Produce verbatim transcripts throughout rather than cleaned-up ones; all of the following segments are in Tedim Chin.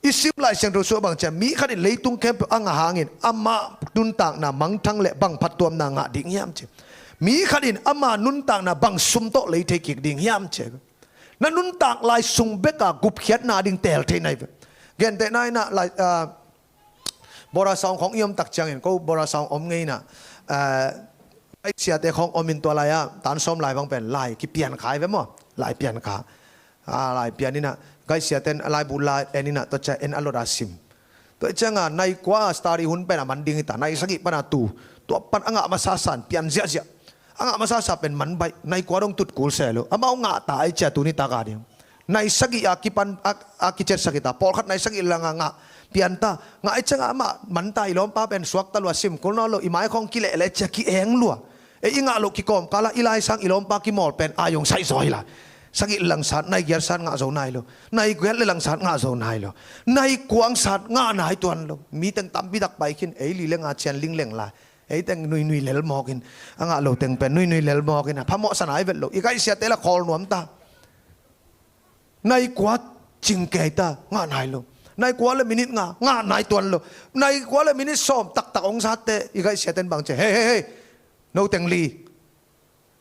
I sim Lai Siangtho sung ah bang ci hiam, mi khat in leitung khempeuh a ngah hangin ama nuntakna mangthang le bang phattuamna ngah ding hiam ci. Mi khat in ama nuntakna bang sum tawh lei thei kik ding hiam ci. Na nuntak lai sung bek a gupkhiatna ding teel thei na hi ve. Gentehna in ah, lai, ah, Bora Sawng khawng i om tak ciangin, ko Bora Sawng om ngei in ah, eh, Kaih siate khawng om in tua lai-ah, tan sawm lai bang pen lai kipian kha hi ve maw? Lai pian kha. Ah, lai pian in ah, Kaih siate in a laibu lai en in ah, tua ciang en a lot a sim. Tua ciang a nai kua study hun pen a man ding hi ta, nai sagih pan a tu, tua pan a ngah masa san pian ziahziah. A ngah masa sa pen man baih, nai kua dong tut kul se lo. Amau ngah ta ai cia tuni tak a ding. Nai sagih a kipan a, a kiciatsak hi ta. Pawlkhat nai sagih lang a ngah pian ta. Ngah ai ciang a amah man ta, i lawmpa pen suakta lua, sim kul nawn lo, i mai khawng kileh leh cia ki-eng lua. Ei i ngah loh kikawmkal ah i laisang i lawmpa kimawl pen a yong saih zaw hi lai. Sagih lang sat, nai giat sat ngah zo nai lo. Nai giat le lang sat ngah zo nai lo. Nai kua ang sat ngah nai tuan lo. Mi teng tampi tak pai khin, ei li le nga cian lingleng lai. Ei teng nuinui lel mawk in, a ngah lo teng pen nuinui lel mawk in, a phamawhsa nai vet lo. I Kaih siate la khawl nuam ta. Nai kua cing kei ta, ngah nai lo. Nai kua le minit nga, ngah nai tuan lo. Nai kua le minit sawm taktak hong sat teh, i Kaih siate in bang ci, hei, hei, hei, no teng li.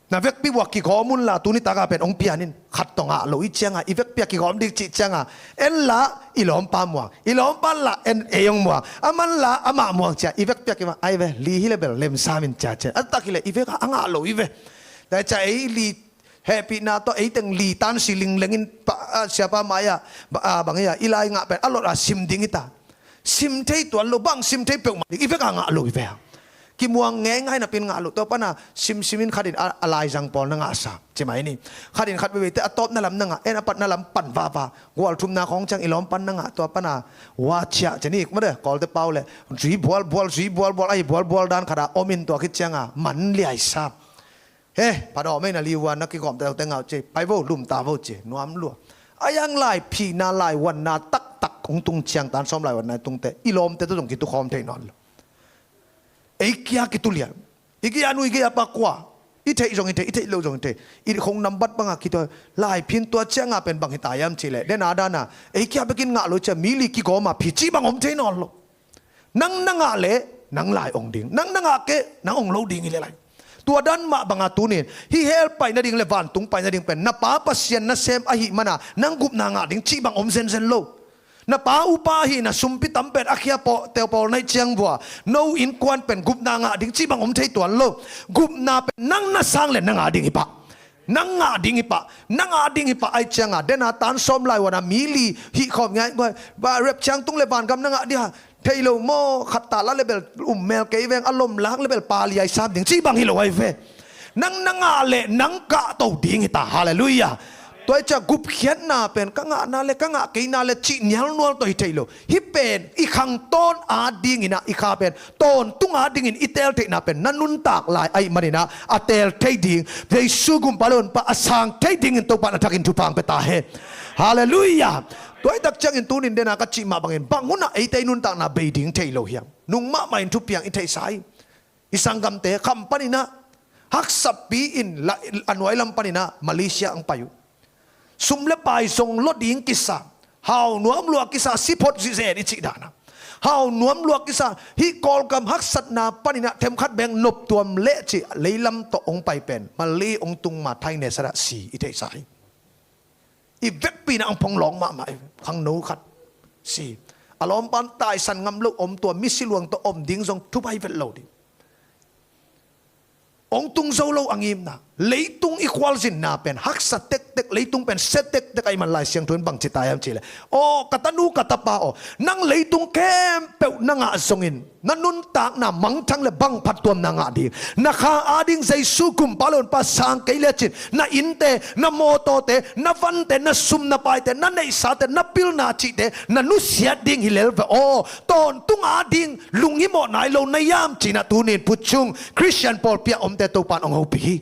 Na vekpi uah kigawm un la, tuni tak a pen hong pian in. Khat tawh ngah lo i ciang a, i vekpi a kigawm ding cih ciang a, en la i lawmpa muang, i lawmpa la en ei hong muang, a man la amah muang cia, i vekpi a kigawm, ai ve, li hi le bel lemsam in cia cia. A tak hi le, i vek a a ngah lo hi ve. Tua cia ei li hehpihna tawh ei teng li tan si lingleng in pa, a, siapa mai-ah, ba, a, bang hi a, i lai ngah pen a lot a sim ding hi ta. Sim thei tuan lo, bang sim thei peuhmah ding, i vek a ngah lo hi ve. Kimuang ngeingai napi in ngah lo, tua pan a simsim in khat in a, a laizang pawl na ngahsa, ci mai ni. Khat in khat veivei teh a tawpna lam na ngah, en a patna lam pan vava. Gual thumna khawng ciang i lawm pan na ngah, tua pan a wa ciah, ci ni, mate, Kawlte pau le, zui bualbual, zui bualbual, ahi bualbual dan khat a om in tua khit ciang a man liaisap. He, pha dawh mei na li ua na kigawm teh teh ngau ci, pai vo, lum ta vo ci, nuam lua. A yang lai phina lai wanna taktak hong tung ciang tan sawm lai wanna tung teh, i lawmte tawh zong kitukhawm thei nawn lo. Ei kia kitulian. I kia nu, i kia pa kua. I theih zong i theih, i theih lo zong i theih. I khong nambat banga kitua, lai phin tua cianga pen bang hi ta hiam cih leh, den a dana, ei kia bekin ngah lo cia, mi li kigawma phi cih bang om thei nawn lo. Nang na ngah leh nang lai ong ding, nang na ngah kei nang ong lo ding hi leh lai. Tua dan mah banga tunin hih hell pai nading le vantung pai nading pen na Pa Pasian nasem ahih mana nang gupna ngah ding cih bang om zenzen lo. Na pa upa ahihna sumpi tam pen a khia pawl, teu pawl naih ciang vua, no innkuan pen gupna ngah ding cih bang om thei tuan lo. Gupna pen nang na sang le na ngah ding hi pah. Nang ngah ding hi pah, nang ngah ding hi pah. Ai cianga dena tan sawm lai wana mi li hih khawm ngai, ngai, ba rep ciang tung le vangam na ngah ding ha. Thei lo maw, khat ta la le bel um mel kei veng, a lom lak le bel pa liai sam ding cih bang hi lo ai ve. Nang na ngah le nang kah to ding hi ta. Halleluiah. Tua i cia gupkhiatna pen ka ngahna le ka ngah keina le cih nialnual tawh hi thei lo. Hih pen i khangtawn a dinginah i kha pen tawntung a dingin i teel theihna pen na nuntak lai ahih maninah a teel thei ding, Jesu gumpa le honpa a sang thei dingin Topa na thakin thupha ang pia ta hen. Halleluiah. Tua i tak ciangin tunin dena ka cih mah bangin bang hunah eite i nuntakna bei ding thei lo hiam? Nung mahmah in thupiang i theihsa hi. I sanggamte kham paninah haksapi in la, a nuai lam paninah Malaysia ang pai uh. Sum le pai zong lo ding kisa, hau nuam lua kisa, siphot zizen i cih dana. Hau nuam lua kisa, hih Kawlgam haksatna paninah themkhat beng noptuam leh cih leilam tawh ong pai pen Malay ong tung ma thaine sadah si i theihsa hi. I vekpi na ang phong lawng mahmah i khangno khat si. A lawmpan taisan ngam lo om, tua misi luang tawh om ding zong thubai vet lo ding. Ong tung zo lo a ngimna. Leitung i khualzinna pen haksa tektek, leitung pen sia tektek ahih man Lai Siangtho in bang ci ta hiam cih leh, aw ka tanu ka tapa aw, nang leitung khempeuh na ngah zongin na nuntakna mangthang le bang phattuamna ngah ding, na kha ading Jesu gumpa le honpa sang kei lecin na innte, na mawtawte, na vante, na sum na paite, na neihsate, na pilna cihte, na nusiat ding hi lel ve aw. Tawntung ading lunghimawh nai lo na hiam cinah tunin putcung Khristian pawlpi a omte Topan ong hopih hi.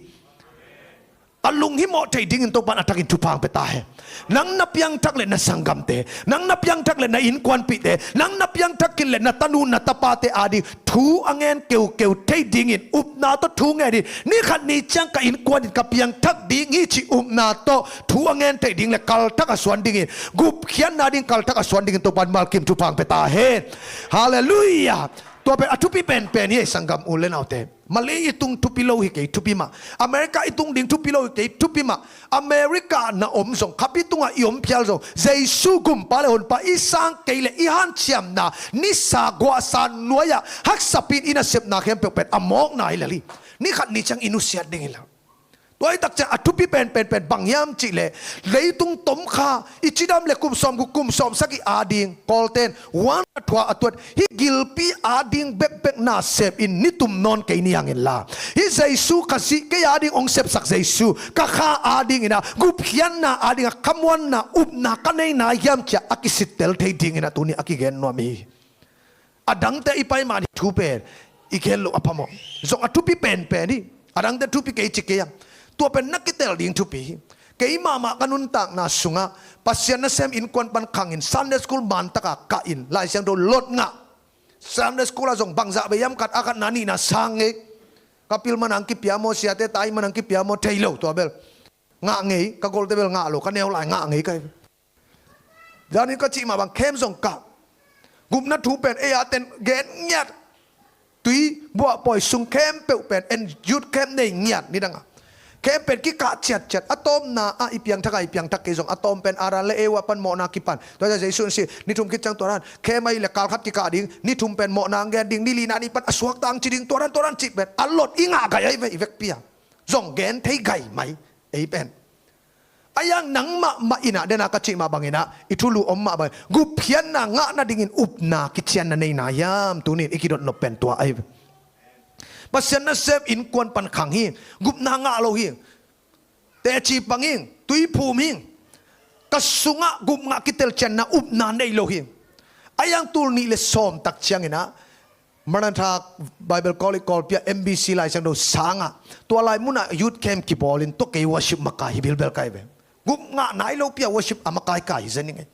A lunghimawh thei dingin Topan a thakin thupha hong pia ta hen. Nang na piangthak le na sanggamte, nang na piangthak le na innkuanpihte, nang na piangthak khin le na tanu na tapate ading thu a ngen keukeu thei dingin upna tawh thu ngen in, ni khat ni ciang ka innkuan in ka piangthak ding hi cih upna tawh thu a ngen thei ding le kalthak a suan dingin, gupkhiatna ding kalthak a suan dingin Topan malkim thupha hong pia ta hen. Halleluiah. Tua pen a thupi penpen hi ei, sanggam u le naute. Malay i tung thupi lo hi kei, thupi mah. America i tung ding thupi lo hi kei, thupi mah. America na om zong, khapi tungah i om phial zong, Jesu gumpa le honpa i sang kei le i hanciamna nisa guahsa nuai-ah haksapin i nasepna khempeuh pen a mawkna hi lel hi. Ni khat ni ciang i nusiat ding hi lel. Tua hi tak ciang a thupi penpen pen bang hiam cih leh, leitung tomkha i cidam le kum sawm guk kum sawm sagih ading Kawlten huan a thua a tuat hih gilpi ading bekbek nasepin nitum nawn kei ni hang inla, hih Jesu Khazih kei ading hong sepsak Jesu ka kha adingin ah gupkhiatna adingah khamuanna upna ka nei nai hiam ci-a a kisittel thei dingin ah tuni a kigen nuam hi. A dangte i pai man hih thu pen i gen loh a phamawh. Zong a thupi penpen hi. A dangte thupi kei ci kei a, tua pen na kitel ding thupi hi. Kei mahmah ka nuntakna sungah Pasian nasem innkuan pan khangin Sunday school mantaka kahin Lai Siangtho lot ngah. Sunday school ah zong bangzah bei hiam, khat a khatna nihna sang ngei. Ka pil man hang kipia maw, siate tai man hang kipia maw, thei lo tua bel. Ngah ngei, ka golte bel ngah lo, ka neu lai ngah ngei kai. Zanin ka cih mah bang, camp zong kah. Gupna thu pen ei a ten gen ngiat. Tui buah pawi sung khempeuh pen en, youth camp nei ngiat nidangah. Camp pen kikah ciatciat, a tawpna ah i piangthak a i piangthak kei zong a tawm pen Aran le Eva pan mawhna kipan. Tua Jesu in si, ni thum khit ciang tua dan camp ahi le kal khat kikah ding, ni thum pen mawhna ang gen ding, ni lina ni pan a suakta ang ci ding, tua dan tua dan cih pen a lot i ngah gai ahi ve, i vekpi a. Zong gen thei gai mai ei pen. A yang nang mahmah in ah, dena ka cih mah bangin ah, i thulu om mah bangin gupkhiatna ngah nadingin upna kicianna nei na hiam? Tunin i kidotnop pen tua ahi. Pasian nasem innkuan pan khang hi. Gupna ngah lo hi. Teci pang hi. Tui phum hi. Ka sungah gupna kitelcianna upna nei lo hi. A yang tul nih le sawm tak ciangin ah Maranatha Bible College Kawlpi ah M B C Lai Siangtho sang ah, tua lai munah youth camp kibawlin tua kei worship makai hi bilbel kai ve. Gup ngah nai lopi ah worship a makai kai hi zen ing ei.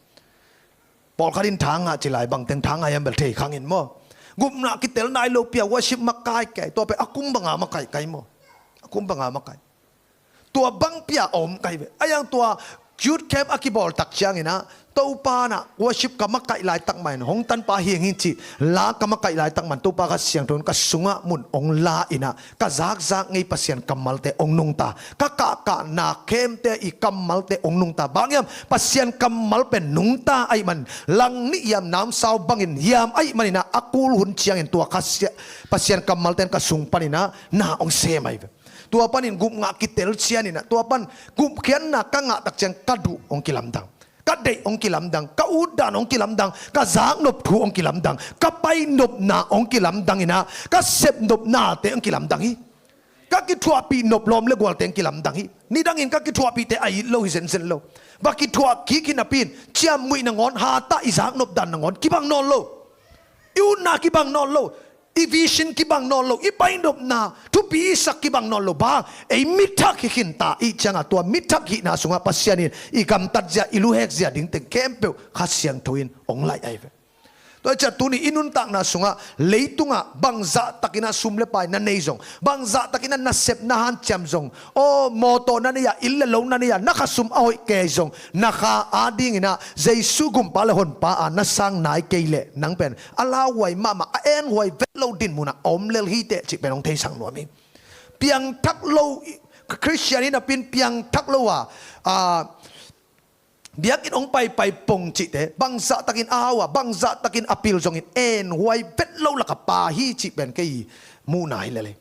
Pawlkhat in tha ngah ci lai, bangteng tha ngah hiam bel thei khang in maw. Gupna kitel nai lopi ah worship makai kai, tua pen a kum banga makai kai maw. A kum banga makai. Tua bangpi a om kai ve. A yang tua youth camp a kibawl tak ciangin ah, Topa in ah worship ka makaih laitak man, hong tanpa hiang hi cih la ka makaih laitak man, Topa Kha Siangtho in ka sungah mun hong la in ah, ka zakzak ngei Pasian kammalte hong nungta, ka kahkahna khempeuhte i kammalte hong nungta. Bang hiam, Pasian kammal pen nungta ahih man, lang nih hiam namsau bangin hiam ahih manin ah, a kul hun ciangin tua Kha Sia-, Pasian kammalte in ka sung panin ah na hong sem ahi ve. Tua panin gupna kitel ciangin ah, tua pan gupkhiatna ka ngah tak ciang ka duh hong kilamdang, ka deih hong kilamdang, ka utdan hong kilamdang, ka zaknop thu hong kilamdang, ka painopna hong kilamdang in ah, ka sepnopnate hong kilamdang hi. Ka kithuahpih nop lawm le gualte hong kilamdang hi. Nidangin ka kithuahpihte a it lo hi zenzen lo. Va kithuah kik hi napi in ciamnuih nangawn, hatah i zaknop dan nangawn kibang nawn lo. I utna kibang nawn lo. I vision kibang nawn lo, i painopna, thupi i sak kibang nawn lo. Bang, ei mithak hi khinta i hih ciangah, tua mithak hihna sungah Pasian in i gamtat zia, i luhek zia ding teng khempeuh Kha Siangtho in hong laih ahi ve. Tua hi ciah tuni i nuntakna sungah, leitungah bangzah takin ah sum le pai na nei zong, bangzah takin ah nasep na hanciam zong, aw, mawtaw na nei a, inn le lo na nei a, na khasum a hoih kei zong, na kha adingin ah Jesu gumpa le honpa a na sang nai kei leh, nang pen a lauhuai mahmah, a enhuai vet lo dinmun ah a om lel hi teh cih pen hong theisak nuam hi. Piangthak lo, Khristian hi napi in piangthak lo a, a, biakinn hong paipai pong cihte, bangzah takin a hau a, bangzah takin a pil zongin enhuai vet lo lak a pa hi cih pen kei muhna hi lel hi.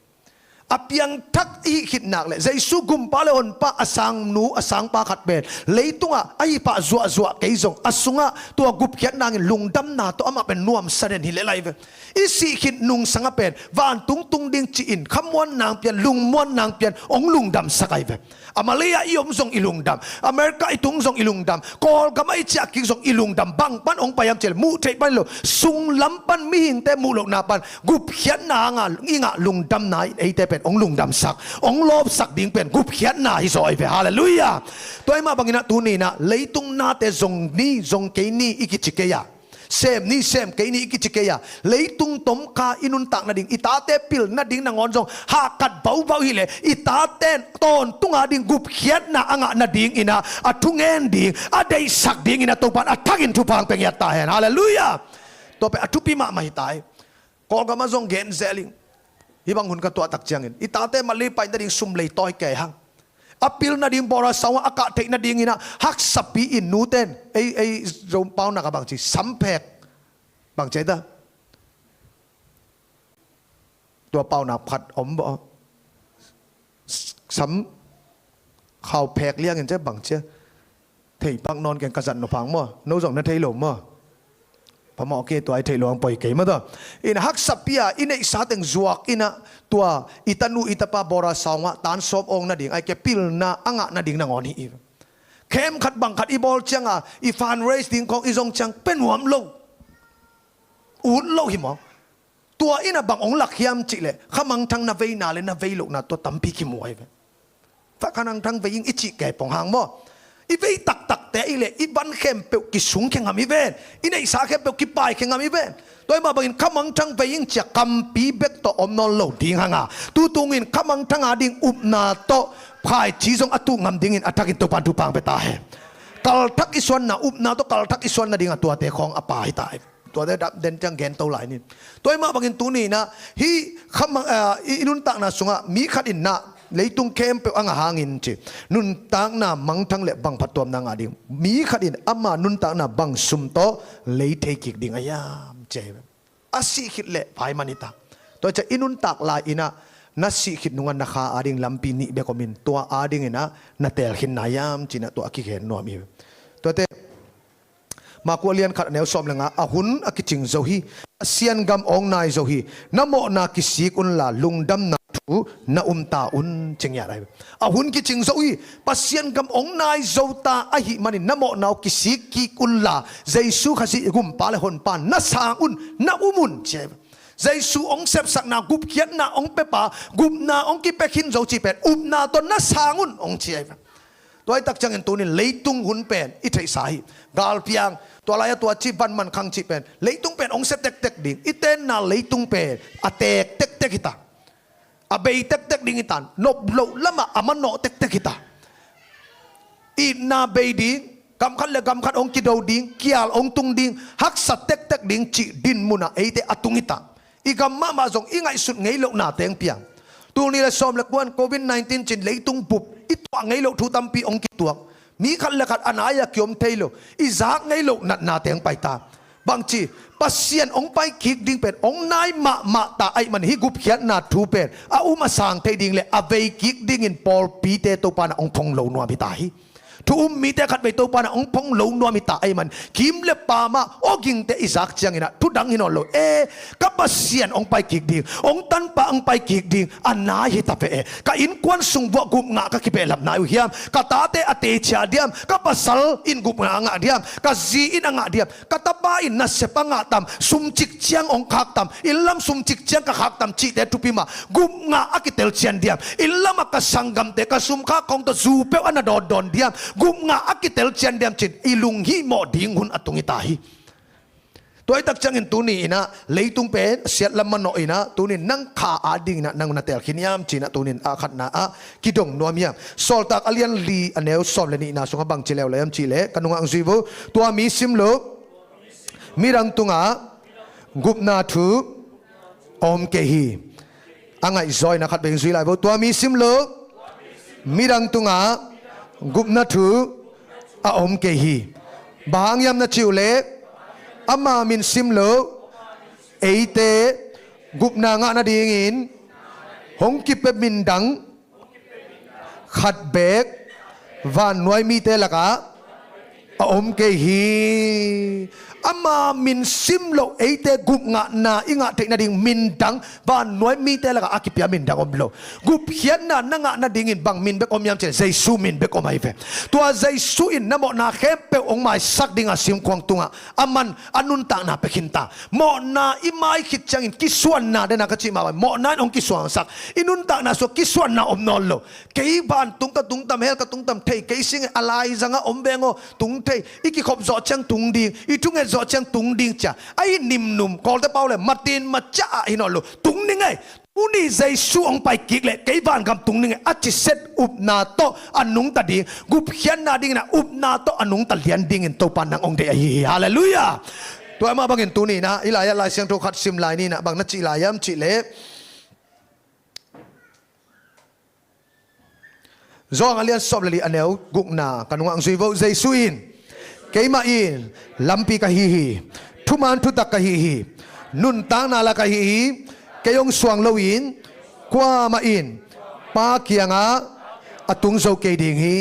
A piangthak i hih khit nak leh, Jesu gumpa le honpa a sangnu, a sangpa khat pen leitungah a hih pah zuahzuah kei zong, a sungah tua gupkhiatna ngin lungdamna tawh amah pen nuamsa den hi lel ahi ve. I sih khit nungsangah pen vantung tung ding ci-in khamuan nang pian, lungmuan nang pian hong lungdamsak ahi ve. A Malay ah i om zong i lungdam, America i tung zong i lungdam, Kawlgamah i ciah kik zong i lungdam. Bang pan hong pai hiam cih leh, muh theih pan hi lo, sunglam pan mihingte muh lohna pan gupkhiatna hanga i ngah lungdamna in eite pen hong lungdamsak, hong lawpsak ding pen gupkhiatna hi zaw ahi ve. Halleluiah. Tua ahih mah bangin ah tuni in ah leitung nate zong ni, zong kei ni i kici kei a, sem ni, sem kei ni i kici kei a, leitung tomkha i nuntak nading, i tate pil nading nangawn zong hahkat baubau hileh i tate tawntung ading gupkhiatna a ngah nadingin ah a thungen ding, a deihsak dingin ah Topa'n a thakin thupha hong pia ngiat ta hen. Halleluiah. Tua pen a thupi mahmah hi ta hi. Kawlgam ah zong gen zel ing. Hih bang hun ka tuahtak ciangin i tate Malay pai nading sum lei tawi kei hang, a pil nading bawra saung ah a kah theih nadingin ah haksapi in nuten, ei, ei Zo paunak ah bangci, samphek, bangci ta, tua paunak phat om baw, sam khau phek liangin cia bangcia, thei pak nawn keng, ka zat nop hang maw, no zong na thei lo maw? Phamawh kei, tua i theih lo hang poi kei maw taw. In haksapi a i neihsa teng zuak in ah tua i tanu i tapa bawra saung ah tan sawm awng nading, ahih kei leh pilna a ngah nading nangawn hi. Camp khat bang khat i bawl ciang a, i fundraise ding khawng i zong ciang pia nuam lo. Ut lo hi maw? Tua in ah bang hong lak hiam cih leh kha mangthang na veina le na vei lohna tua tampi kimu ahi ve. Fa kha mangthang vei ing i cih kei pong hang maw? I vei taktakte i leh i van khempeuh kisung khe ngam hi ven. I neihsa khempeuh kipai khe ngam hi ven. Tua ahih mah bangin kha mangthang vei ing ci a kampi bek tawh om nawn lo ding hang a, tu tungin kha mangthang ading upna tawh phaici zong a tuh ngam dingin a thakin Topa'n thupha hong pia ta hen. Kalthak i suanna, upna tawh kalthak i suan nading a tuate khawng a pha hi ta hi. Tuate dap den ciang gen to lai ni. Tua ahih mah bangin tuni in ah hih kha mang, ah, i, i nuntakna sungah mi khat in ah leitung khempeuh a ngah hangin ci, nuntakna mangthang le bang phattuamna ngah ding, mi khat in ama nuntakna bang sum tawh lei thei kik ding a hiam ci ahi ve. A sih khit leh phai man hi ta. Tua ciang i nuntak lai in ah na sih khit nungah na kha ading lampi nih bek om in, tua adingin ah na teel khin na hiam ci in ah tua a kigen nuam hi ve. Tuate Marku a lian khat a neu sawm le nga, a hun a kicing zo hi, Pasian gam hong nai zo hi, na mawhna kisik unla lungdamna thu na um ta un ci ngiat ahi. A hun kicing zo hi, Pasian gam hong nai zo ta ahih manin na mawhna uh kisik kik unla Jesu Khazih gumpa le honpa na sang un, na um un ci ahi. Jesu hong sepsakna, gupkhiatna hong piapa, gupna hong kipia khin zo cih pen upna tawh na sang un hong ci ahi. Tua ahih tak ciangin tunin leitung hun pen i theihsa hi. Galpiang, tua lai-ah tua ci, vanman khang cih pen, leitung pen hong sia tektek ding. I tenna leitung pen a teek tektek hi ta. A bei tektek ding hi ta. Nop loh lamah a manawh tektek hi ta. Itna bei ding, gam khat le gam khat hong kido ding, kial hong tung ding, haksa tektek ding cih din munah eite a tung hi ta. I gam mahmah zong i ngaihsut ngei loh nate hong piang. Tul nih le sawm le kuan covid nineteen cin leitung bup i tuah ngei loh thu tampi hong kituak. Mi khat le khat a nai-a kiom thei lo, i zak ngei loh natnate hong pai ta. Bangci, Pasian hong pai kik ding pen hong nai mahmah ta ahih man hih gupkhiatna thu pen a um a sang thei ding le a vei kik dingin pawlpite Topa in ah hong phong lo nuam hi ta hi. Thu um mite khatvei Topa in ah hong phong lo nuam hi ta ahih man kim le pam ah awgingte i zak ciangin ah thu dang hi nawn lo. E, ka Pasian hong pai kik ding, hong tanpa hong pai kik ding a nai hi ta ve e. Ka innkuan sung vuah gupngah ka kibehlap nai uh hiam? Ka tate a teicia diam? Ka pasal in gupngah a ngah diam? Ka zi in a ngah diam? Ka tapa in nasep a ngah tam, sumcik ciang hong khak tam, inn lam sumcik ciang ka khak tam cihte thupi mah. Gupngah a kitel cian diam? Inn lamah ka sanggamte, ka sumkhak khawng tawh zu peuh a na dawndawn diam? Gupngah a kitel cian diam cin i lunghihmawh ding hun a tung hi ta hi. Tua ahih tak ciangin tuni in ah leitung pen siatlam manawh in ah tunin nang kha adingin ah nang na teel khin hiam ci in ah tunin a khatna ah kidong nuam hiam? Sawltak a lian li a neu sawm le nihna sungah bangci leuleu hiam cih leh ka nungah hong zui vo. Tua mi sim lo midang tungah gupna thu a om kei hi. A ngaihzaw in ah khatvei hong zui lai vo. Tua mi sim lo midang tungah gupna thu a om kei hi. Bang hang hiam na cih uh leh ama min sim lo eite gupna ngah nadingin hong kipia min dang khat beek vannuai mite lakah a om kei hi. Ama min sim loh eite gupngahna i ngah theih nading min dang, vannuai mite lakah a kipia min dang om lo. Gupkhiatna na ngah nadingin bang min bek om hiam cih leh Jesu min bek om ahi ve. Tua Jesu in na mawhna khempeuh hong maisak dinga simkhuang tungah aman a nuntakna pia khinta. Mawhna i mai khit ciangin kisuanna, den a ka cih mah bang, mawhna in hong kisuansak. I nuntakna sungah kisuanna om nawn lo. Kei vantung ka tungtam, hell ka tungtam thei kei sing e, a laizangah om veng aw, tung thei. I kikhop zawh ciang tung ding, i thunget zawh ciang tung ding ci a, a hi nimnum, Kawlte pau leh matin maciah ah hi nawn lo. Tung ning ei. Tuni Jesu hong pai kik leh kei vangam tung ning ei, a ci set upna tawh a nungta ding, gupkhiatna dingin a upna tawh a nungta lian dingin Topa nang hong deih ahi hi. Halleluiah. Tua mah bangin tuni in ah i lai-ah Lai Siangtho khat sim lai ni in ah, bang na cih lai hiam cih leh Johan a lian sawm le li, a neu gukna ka nungah hong zui vo. Jesu in, "Keimah in lampi ka hi hi, thuman thutak ka hi hi, nuntakna lah ka hi hi. Kei hong suang loin kuamah in Pa kiangah a tung zo kei ding hi."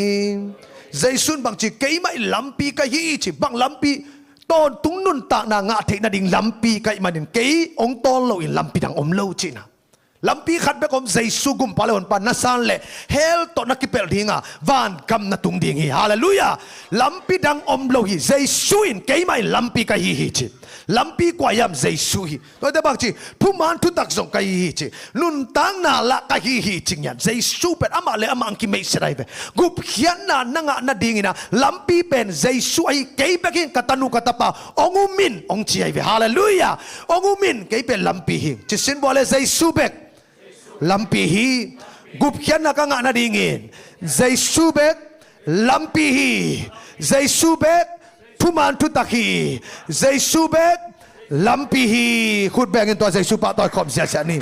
Jesu in bang ci? "Keimah in lampi ka hi hi," ci. Bang lampi? Tawntung nuntakna ngah theih nading lampi ka hih manin kei hong tawn loin lampi dang om lo cihna. Lampi khat bek om, Jesu gumpa le honpa na san leh hell tawh na kipelh dinga vangam na tung ding hi. Halleluiah. Lampi dang om lo hi. Jesu in, "Keimah in lampi ka hi hi," ci. Lampi kua hiam? Jesu hi. Tuate bang ci? "Thuman thutak zong ka hi hi," ci. "Nuntakna lah ka hi hi," ci ngiat. Jesu pen amah le amah ang kimeihset ahi ve. Gupkhiatna na ngah nadingin ah lampi pen Jesu ahi. "Kei bek hi ing, ka tanu ka tapa, hong um in," hong ci ahi ve. Halleluiah. "Hong um in, kei pen lampi hi ing," ci sin vua leh Jesu bek lampi hi. Gupkhiatna ka ngah nadingin Jesu bek lampi hi. Jesu bek thuman thutak hi. Jesu bek lampi hi. Khut bengin tua Jesu pahtawi khawm ziahziah ni.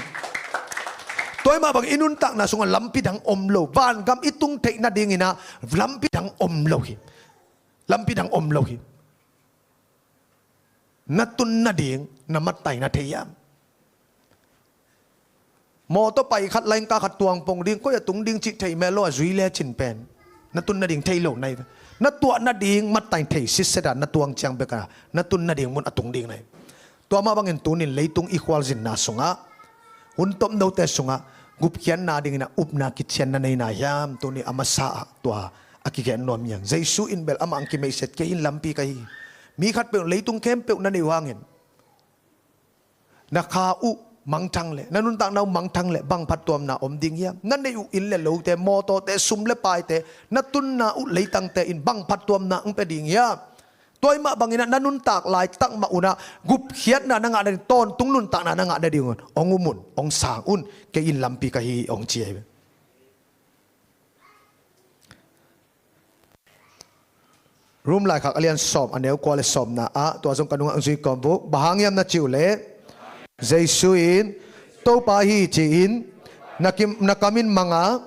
Tua mah bangin i nuntakna sungah lampi dang om lo. Vangam i tung theih nadingin ah lampi dang om lo hi. Lampi dang om lo hi. Na tun nading na mattai na thei hiam? Mawtaw pai khat, lain kah khat tuang pong ding, koi ah tung ding cih thei mel lo, a zui lecin pen na tun nading thei lo na hi ve. Na tuah nading mattai thei sitset a na tuang ciang bek a na tun nading mun a tung ding na hi. Tua mah bangin tunin leitung i khualzinna sungah, hun tomnote sungah gupkhiatna dingin ah upna kician na nei na hiam? Tuni a masa ah tua a kigen nuam hi hang. Jesu in bel amah ang kimeihset, "Kei in lampi ka hi hi." Mi khatpeuh, leitung khempeuh na neih uh hangin na kha uh mangthang leh, na nuntakna uh mangthang leh bang phattuamna om ding hiam? Na neih uh inn le lote, mawtawte, sum le paite, na tunna uh leitangte in bang phattuamna hong pia ding hiam? Tua mah bangin ah na nuntak laitak mah un ah gupkhiatna na ngah nading, tawntung nuntakna na ngah nading un hong um un, hong sang un. "Kei in lampi ka hi hi," hong ci ahi ve. Rom laikhak a lian sawm, a neu kua le sawmna ah, tua zong ka nungah hong zui kawm vo. Bang hang hiam na cih uh leh, Jesu in Topa hi ci-in na kim, na kamin mang a,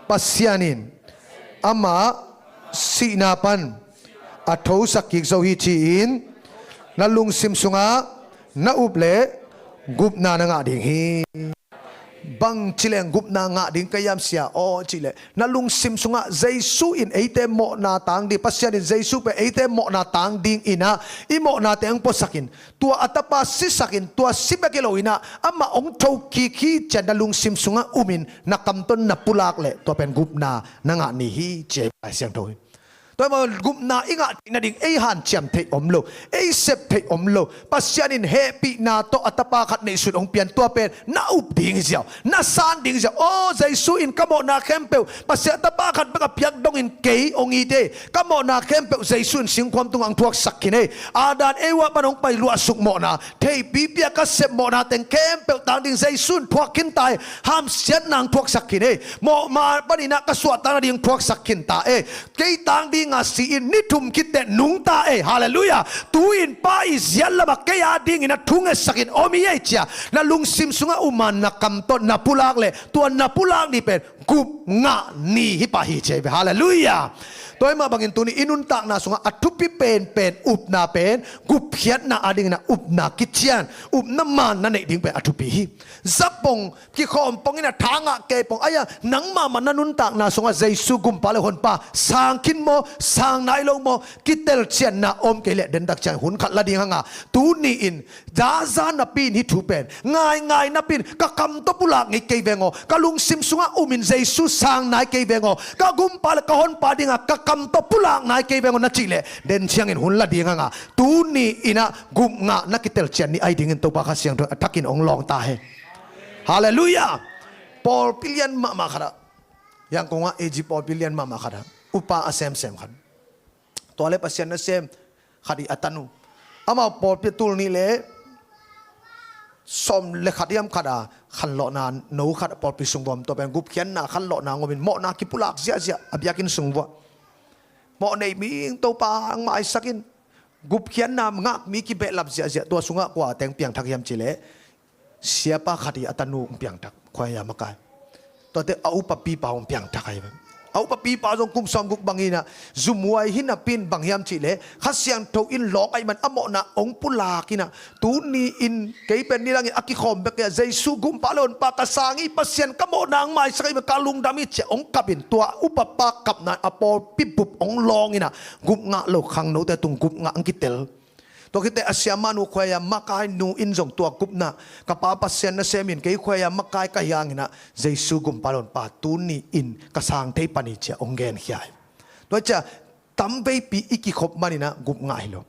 Pasian in amah sihna pan a thosak kik zo hi ci-in na lungsim sungah na up leh gupna na ngah ding hi. Bang ci leng gupna ngah ding ka hiam sia aw cih leh, na lungsim sungah Jesu in eite mawhna tang ding, Pasian in Jesu pen eite mawhna tang dingin ah i mawhnate hong puasakin, tua a tapa sisakin, tua si bek hi loin ah amah hong thokik hi ci-a na lungsim sungah umin na kam tawh na pulak leh tua pen gupna na ngah ni hi ci-a Lai Siangtho in. Tua mah gupna i ngah theih nading ei hanciam theih om lo, ei sep theih om lo. Pasian in hehpihna tawh a tapa khat neihsun hong pian, tua pen na up ding hi ziau, na san ding hi ziau. Aw, Jesu in ka mawhna khempeuh Pasian a tapa khat bek a piak dongin kei hong it hi. Ka mawhna khempeuh Jesu in singkhuam tungah hong thuaksak khin hi. Adam Eva pan hong pai luahsuk mawhna, theipi pia ka sep mawhna teng khempeuh tang ding Jesu in thuak khin ta hi. Hamsiatna hong thuaksak khin hi. Mawhma panin ah ka suahtakna ding hong thuaksak khin ta hi. Kei tang dinga si-in ni thum khit teh nungta ei. Halleluiah. Tu-in Pa i ziat lamah kei a dingin a thungetsakin om hi ei ci-a na lungsim sungah um a na kam tawh na pulak leh tua na pulak ni pen gupngah ni hi pah hi ci hi ve. Halleluiah. Tua ahih mah bangin tuni i nuntakna sungah a thupi penpen upna pen gupkhiatna adingin ah upna kician, upna maan na neih ding pen a thupi hi. Za pong, kikhawm pongin ah tha ngah kei pong, aia nang mahmah na nuntakna sungah Jesu gumpa le honpa sang khin maw, sang nai lo maw, kitelcianna om kei leh dentak ciang hun khat la ding hanga, tuni-in zaza napi-in hih thu pen ngaingai napi-in ka kam tawh pulak ngei kei veng aw, ka lungsim sungah umin Jesu sang nai kei veng aw, ka gumpa le ka honpa dinga ka kam tawh pulak nai kei veng aw na cih leh den ciangin hun la ding hanga, tuni-in ah gupngah na kitelcian ni ahi dingin Topa Kha Siangtho in a thakin hong lawng ta hen. Halleluiah. Pawlpi lian mahmah khatah, Yangon ah A G pawlpi lian mahmah khatah upa a semsem khat, tua le Pasian nasem khat ih a tanu, amau pawlpi a tul nih le sawm le khat hiam khat a khanlawhna no khat pawlpi sung vuam, tua pen gupkhiatna khanlawhna ngomin mawhna kipulak ziahziah a biakinn sung vuah. Mawh nei ming Topa ang maisak in, gupkhiatna ngak mi kibehlap ziahziah. Tua sungah kua teng piangthak hiam cih leh siapa khat ih a tanu hong piangthak, khuaia makai. Tuate a upapipa hong piangthak ahi ve. A upapipa zong kum sawmguk bangin ah zumhuai hi napi-in bang hiam cih leh Kha Siangtho in lawng ahih man a mawhna hong pulak in ah, tuni-in kei pen nidangin a kikhawm bek kei a, Jesu gumpa le honpa ka sang hi, Pasian ka mawhna ang maisak ahih man ka lungdam hi ci-a hong kap in, tua upapa kapna a pawlpi bup hong lawng in ah gupngah lo khangnote tung gupngah ang kitel. Tua khit teh a siamahnu khuaia makai nu in zong tua gupna, ka pa Pasian nasem in kei khuaia makai ka hi hangin ah Jesu gumpa le honpa tuni-in ka sang thei pan hi ci-a hong genkhia hi. Tua ciah tamveipi i kikhop manin ah gupngah hi lo.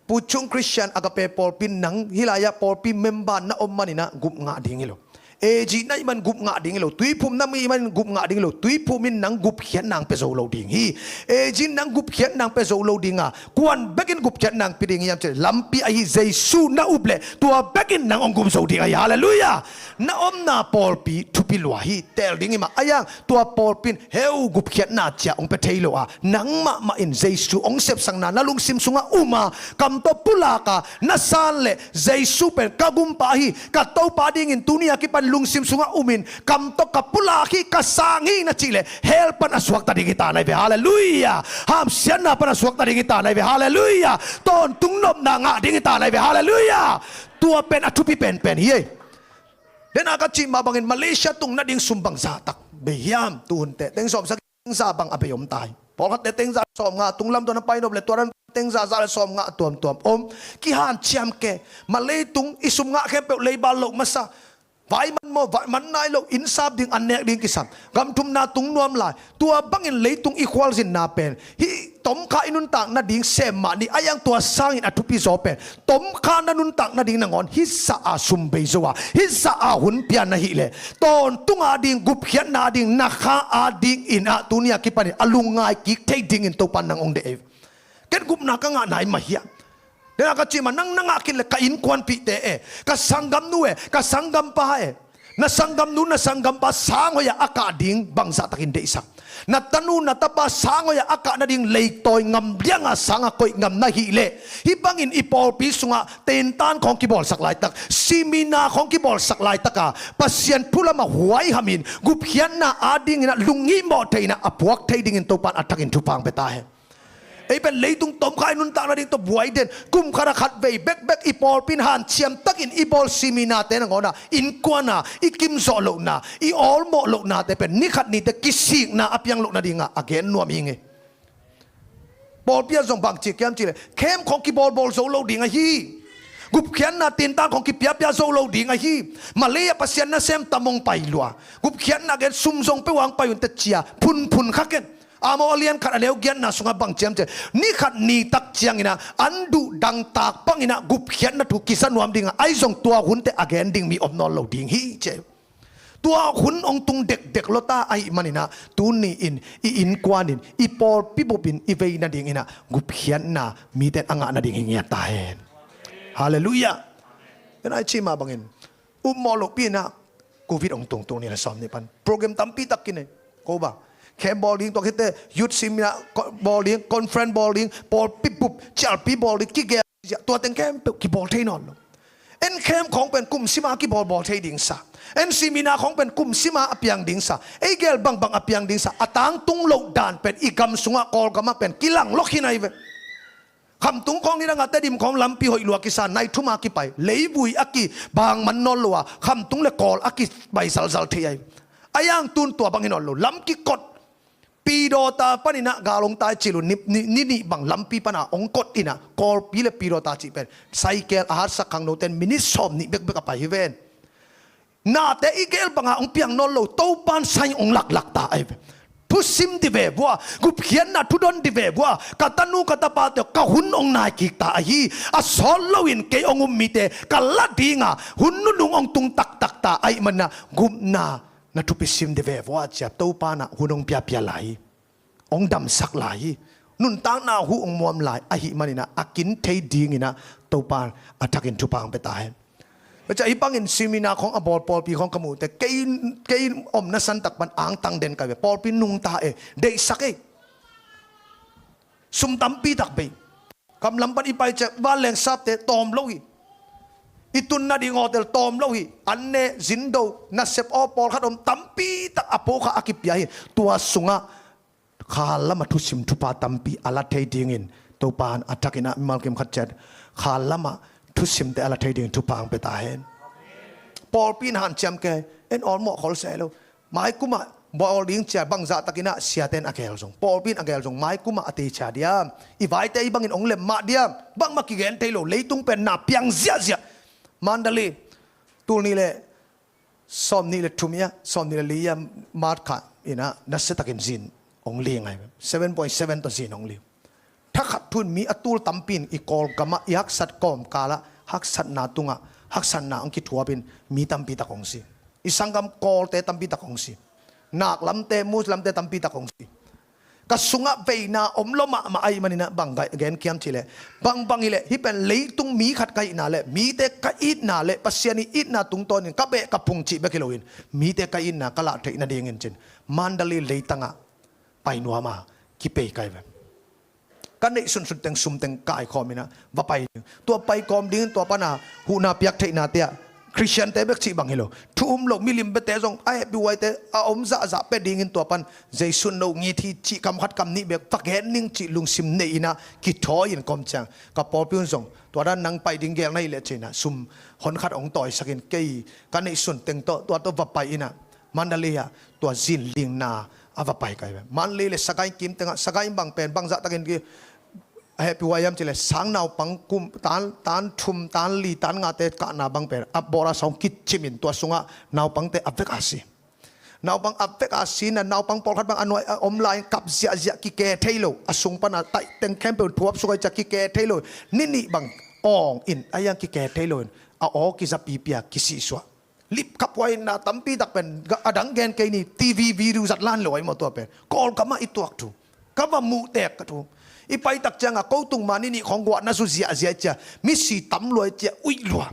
Puchung Christian Agape pawlpi nang hih lai-ah pawlpi member na om manin ah gupngah ding hi lo. A G na hih man gupngah ding hi lo. Tuiphum na hih man gupngah ding hi lo. Tuiphum in nang gupkhiatna ang pia zo lo ding hi. A G in nang gupkhiatna ang pia zo lo ding a, kuan bekin gupkhiatna ang pia ding hiam cih leh lampi ahi Jesu na up leh tua bekin nang hong gum zo ding ahi. Halleluiah. Na omna pawlpi thupi lua hi. Teel ding hi mah. Ahi hang tua pawlpi in heu gupkhiatna ci-a hong pia thei lo a, nang mahmah in Jesu hong sepsakna na lungsim sungah um a, kam tawh pulak a, na san leh Jesu pen ka gumpa hi, ka Topa dingin tuni a kipan lungsim sungah umin kam tawh ka pulak hi, ka sang hi na cih leh hell pan a suakta ding hi ta na hi ve. Halleluiah. Hamsiatna pan a suakta ding hi ta na hi ve. Halleluiah. Tawntung nopna ngah ding hi ta na hi ve. Halleluiah. Tua pen a thupi penpen hi ei. Dena ka cih mah bangin Malaysia tung nading sum bang zahtak bei hiam? Tuhun teh teng sawm sagih, teng za bang a bei om ta hi. Pawlkhatte teng za sawmnga tung, lamdang na pai nop leh tua dan teng za za le sawmnga a tuamtuam om. Kihanciam kei. Malay tung i sum ngah khempeuh leibal loh masa. Vai man maw, vai man nai lo, inn sap ding, an nek ding kisam. Gam thumna tung nuam lai. Tua bangin leitung i khualzinna pen hih tomkha i nuntak nading sem mah ni, ahi hang tua sangin a thupi zaw pen tomkha na nuntak nading nangawn hih zah a sum bei zo a, hih zah a hun pia na hih leh tawntung ading, gupkhiatna ading, na kha adingin ah tuni a kipanin a lungngai kik thei dingin Topa in nang hong deih hi. Ken gupna ka ngah nai mah hiam? Dena ka cih mah, nang na ngah khin leh ka innkuanpihte e, ka sanggamnu e, ka sanggampa e, na sanggamnu na sanggampa sang hoih-a a kah ding bangzah takin deihsak. Na tanu na tapa sang hoih-a a kah nading leitawi ngam lianga sanga koih ngam na hih leh, hih bangin i pawlpi sungah tentan khawng kibawlsak laitak, simina khawng kibawlsak laitaka Pasian thu lamah huaihamin gupkhiatna adingin ah lunghihmawh thei-in ah a puak thei dingin Topa in a thakin thupha hong pia ta hen. Ei pen leitung tomkha i nuntak nading tawh buai den, kum khat a khat vei bekbek i pawlpi in hanciam takin i bawl siminate nangawn ah innkuan a i kimzawh lohna, i awlmawh lohnate pen ni khat nite kisikna a piang loh nadingah a gen nuam hi ing ei. Pawlpi ah zong bang ci hiam cih leh camp khawng kibawlbawl zo lo ding ahi. Gupkhiatna tintan khawng kipiapia zo lo ding ahi. Malay ah Pasian nasem tam hong pai lua. Gupkhiatna gen, sum zong peuh hong pai un teh ci-a phunphun kha ken. Amos a lian khat a neu giatna sungah bang ci hiam cih leh, ni khat nitak ciangin ah an duh dangtak bangin ah gupkhiatna thu kiza nuam ding a, ahi zong tua hun teh a gen ding mi om nawn lo ding hi ci hi. Tua hun hong tung dekdek lua ta ahih manin ah tuni-in i innkuan in, i pawlpi bup in i vei nadingin ah gupkhiatna mite in a ngah nading hi ngiat ta hen. Halleluiah. Ken a i cih mah bangin upmawh lohpi-in ah Covid hong tung, tul nih le sawm nih pan program tampi tak kinei. Ko bang, camp bawl ding, tua khit teh youth seminar bawl ding, conference bawl ding, pawlpi bup cialpi bawl ding, kigel ziah, tua teng khempeuh kibawl thei nawn lo. En khem khawng pen kum sima kibawlbawl thei ding sa. En simina khawng pen kum sima a piang ding sa. Ei gel bangbang a piang ding sa. A tangtung loh dan pen i gam sungah Kawlgamah pen kilang lawk hi nai ve. Khamtung khawng nidangah Tedim khawng lampi hoih lua kisa nai thuma kipai. Leivui a kibang man nawn lo a Khamtung le Kawl a kipai zalzal thei ai. A yang tun tua bang hi nawn lo. Lam kikot. Pidawta paninah gal hong tai cil uh ni, ni, ni nih bang lampi pana hong kot inah Kawlpi le Pidawta cih pen. Saikel a hatsak khangnote in minit sawm nih bekbek a pai hi ven. Nate i gel bangah hong piang nawn lo Topan sai hong laklak ta ai ve. Thusim di ve vua, gupkhiatna thudon di ve vua, ka tanu ka tapate ka hun hong nai kik ta ahi. A sawt loin kei hong um mite ka la dinga hun nunung hong tung taktak ta ahi manah gupna na thupi sim di ve vua cia Topa nah hun hong piapia lai hi. Hong damsak lai hi. Nuntakna huh hong muam lai ahi maninah a kin thei dinginah Topa a thakin thupha hong pia ta hen. Cia hi bangin simina khawng a bawl pawlpi khawng ka muhte kei, kei omna santak pan angtang den ka ve pawlpi nungta e deihsak e. Sum tampi tak bei. Kamlam pan i pai ciah vanleng sapte tawm lo hi. I tun nading hotel tawm lo hi. An ne zindo nasep aw pawlkhat om tampi tak a pawlkhat a kipia hi. Tua sungah khalam a thusim thupha tampi a la thei dingin Topa in a thakin ah mimal kim khat ciat khalam a thusimte a la thei dingin thupha hong pia ta hen. Pawlpi in hanciam kei en awlmawh khol se lo. Maikumah bawl ding cia bangzah takinah siaten a gel zong pawlpi in a gel zong maikumah a teicia diam? I vaite i bangin hong lem mah diam? Bangmah kigen thei lo leitung pen na piang ziahziah. Mandalay tul nih le sawm nih le thum ia sawm nih le li ia mat kha inah nasiatakin zin hong li ngai. Seven point seven tawh zin hong li. Thakhat thun mi a tul tampi in i Kawlgamah i haksat kawmkalah haksatna tungah haksatna hong kithuapin mi tampi tak hong si. I sanggam Kawlte tampi tak hong si. Naklamte Muslimte tampi tak hong si. Ka sungah veina om lo mahmah ahi maninah bang gen kiam cihleh bangbang hileh hih pen leitung mi khat ka hihna le mite ka itna le Pasian i itna tungtawnin ka beh ka phung cih bek hi loin mite ka itna ka lah theih nadingin cin Mandalay leitangah pai nuama kipei kai ve. Ka neih sunsun teng sum teng kaikhawm inah va pai ding. Tua pai kawm dingin tua pana huhna piak theihna tiah Khristiante bek cih bang hi lo. Thu um lo milim bete zong a hehpih huaite a om zahzah pia dingin tua pan Jesu no ngit hi cih kam khat kam nih bek va gen ning cih lungsim nei inah kithawi in kawm ciang ka pawlpi un zong tua dan nang pai ding gel na hi leh cih inah sum hon khat hong tawisakin kei ka neih sun teng tawh tua tawh va pai inah Mandalay ah tua zin lingna a va pai kai ve. Mandalay le Sagaing kim tengah Sagaing bang pen bangzah takin ki a hehpih huai hiam cileh sang naupang kum tan, tan thum tan li tan ngate kahna bang pen a bawra sawng kicimin tua sungah naupangte a vek a si. Naupang a vek a si na naupang pawlkhat bang a nuai a om lai kap ziahziah kike thei lo a sung pana taih teng khempeuh thuap sukai cia kike thei lo ni nih bang awng in a hiang kike thei lo in a aw kizapi pia kisihsuah. Lipkhap huaina tampi tak pen a dang gen kei ni TV video zat lan lo ai maw tua pen Kawlgamah i tuak thu ka va muhtek ka thu. I paitak cianga ko tung mani nih khawng guahna su ziahziah cia misi tam luai cia uih lua.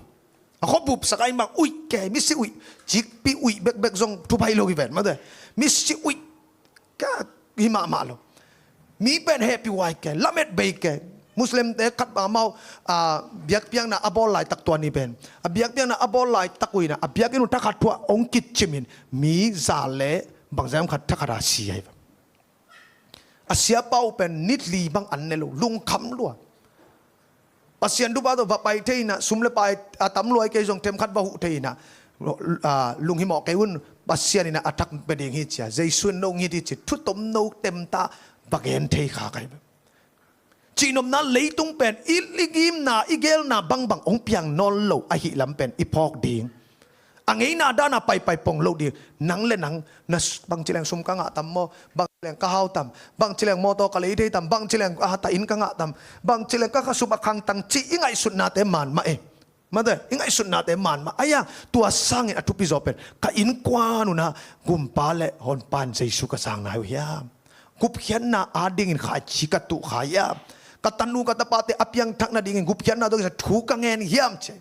A khuabup sak ai mang uih kei misi uih cikpi uih bekbek zong thuphai lo hi ven mate misi uih. Ka hi mahmah lo. Mi pen hehpih huai kei lamet bei kei. Muslimte khat bang amau a biakpiakna a bawl laitak tua ni pen a biakpiakna a bawl laitak uina a biakinn uh thakhat thuah hong kicimin mi za le bangzah khat thakhat a si ahi. A siapa uh pen nit li bang an ne lo lungkham lua. Pasian dupa tawh va pai thei inah sum le pai a tam luai kei zong themkhat va huh thei inah lunghimawh kei un. Pasian inah a thak pe ding hi cia Jesu in no ngit hi ci thutom no temta va gen thei kha kai. Cihnopna leitung pen i ligimna i gelna bangbang hong piang nawn lo ahi lam pen i phawk ding. A ngeina dana paipai pong lo ding nang le nang na bangci leng sum ka ngah tam maw bangci leng ka hau tam bangci leng mawtaw ka lei thei tam bangci leng a ta inn ka ngah tam bangci leng ka kha sum a khang tang cih i ngaihsutnate man mah e. Mate i ngaihsutnate man mah aia tua sangin a thupi zaw pen ka innkuan unah gumpa le honpan Jesu ka sang nai uh hiam? Gupkhiatna adingin khaici ka tuh kha hiam? Ka tanu ka tapate a piangthak nadingin gupkhiatna dongin thu ka ngen hiam ce?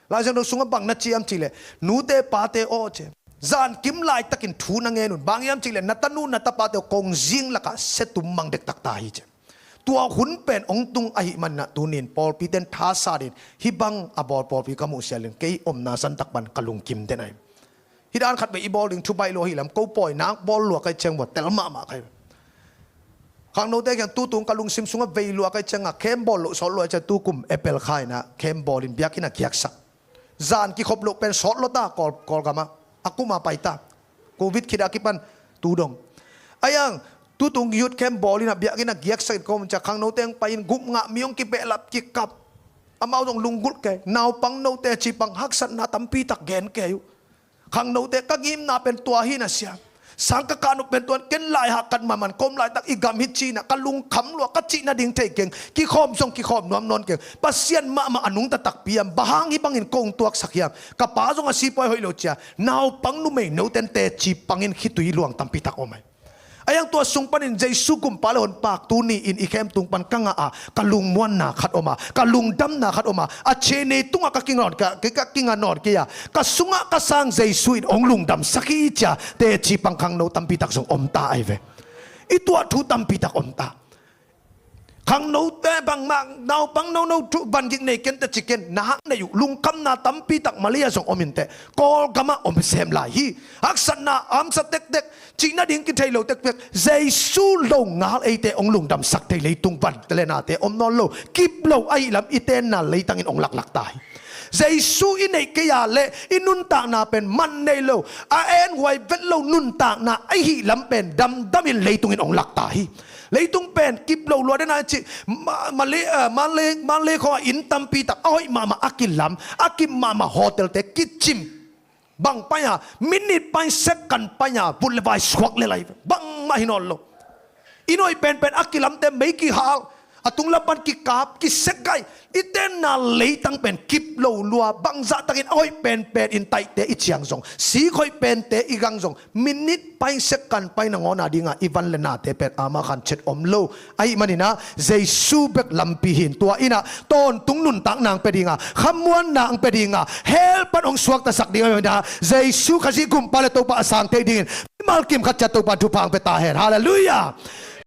Laisiangtho sungah bang na ciam cileh nute pate aw ce. Zankim laitakin thu na ngen un bang hiam cileh na tanu na tapate kongzing lakah setum mang dektak ta hi ce. Tua hun pen hong tung ahih manin ah, tuni in pawlpite'n thasatin, hih bang a bawl pawlpi ka muh sialin kei omna santak pan ka lungkim den ahi. Hih dan khat vei i bawl ding thu baih lo ahih lam, ko pawi nak bawl lua ka hih ciang vua tel mahmah ka hi. Khangnote kiang tutung ka lungsim sungah vei lua ka hih ciangah, camp bawl loh sawt lua ahih ciang tukum April kha in ah camp bawlin biakinn a giaksak. Zan kikhop loh pen sawt lua ta Kawl, Kawlgam ah, a kum a pai ta. Covid khit a kipan tu dong. Ahi hang, tutung youth camp bawlin ah biakinn a giaksak in ka om ciang khangnote hong pai in gupngah mi hong kibehlap kikap. Amau zong lunggulh kei, naupang note cih bang haksatna tampi tak gen kei uh. Khangnote ka ngimna pen tua hi na sia. Sang ka kah nop pen tuan ken lai hah kat mahmah in, kawm laitak i gam hi ci-in ah ka lungkham lua, ka cih nading thei keng, kikhawm zong kikhawm nuam nawn keng. Pasian mahmah a nungta takpi hiam, bang hang hih bangin ko hong tuaksak hiam, ka pa zong a sipuai hoih lo ci-a, naupang numei note'n teci pangin khitui luang tampi tak om ahi. Ahi hang tua sung panin Jesu gumpa le honpa tuni in i camp tung pan ka ngah a, ka lungmuanna khat om a, ka lungdamna khat om a, a cih nei tungah ka kinga nawn, ka, ka, ka kinga nawn kei a, ka sungah ka sang Jesu in hong lungdamsak hi ci-a teci pang khangno tampi tak zong om ta ahi ve. I tuah thu tampi tak om ta. Khangnote bangmah, naupang nono thu vangik nei ken teci ken, na hak nei uh, lungkhamna tampi tak Malay ah zong om inteh, Kawlgam ah om sem lai hi. Haksatna a hamsa tektek, cih nading kithei lo tektek, Jesu lo ngal eite hong lungdamsak thei leitung vante le nate om nawn lo, kip lo ahih lam i tenna leitang in hong laklak ta hi. Jesu i neih kei a leh i nuntakna pen man nei lo, a en huai vet lo nuntakna ahih lam pen damdam in leitung in hong lak ta hi. Leitung pen kip lo lua den a cih, ma-, Malay, eh, Malay, Malay khawng ah inn tampi tak a hoih mahmah a kilam, a kip mahmah hotelte kicim. Bang pai a, minit pai, second pai a, vut le vai suak le lai, bangmah hi nawn lo. Inn hoih penpen a kilamte mei kihal, a tunglam pan kikap, kisekkai. I tenna leitang pen kip lo lua, bangzahtakin a hoih penpen in taihte i ciang zong, sik hoih pente i gang zong, minit pai, second pai nangawn a dinga i van le nate pen ama khan chet om lo. Ahih manin ah Jesu bek lampi hi in, tua in ah tawntung nuntakna hong pia dinga, khamuanna hong pia dinga, hell pan hong suaktasak ding ahih manin ah Jesu Khazih gumpa le Topa a sang thei dingin mimal kim khat ciat Topa thupha hong pia ta hen. Halleluiah.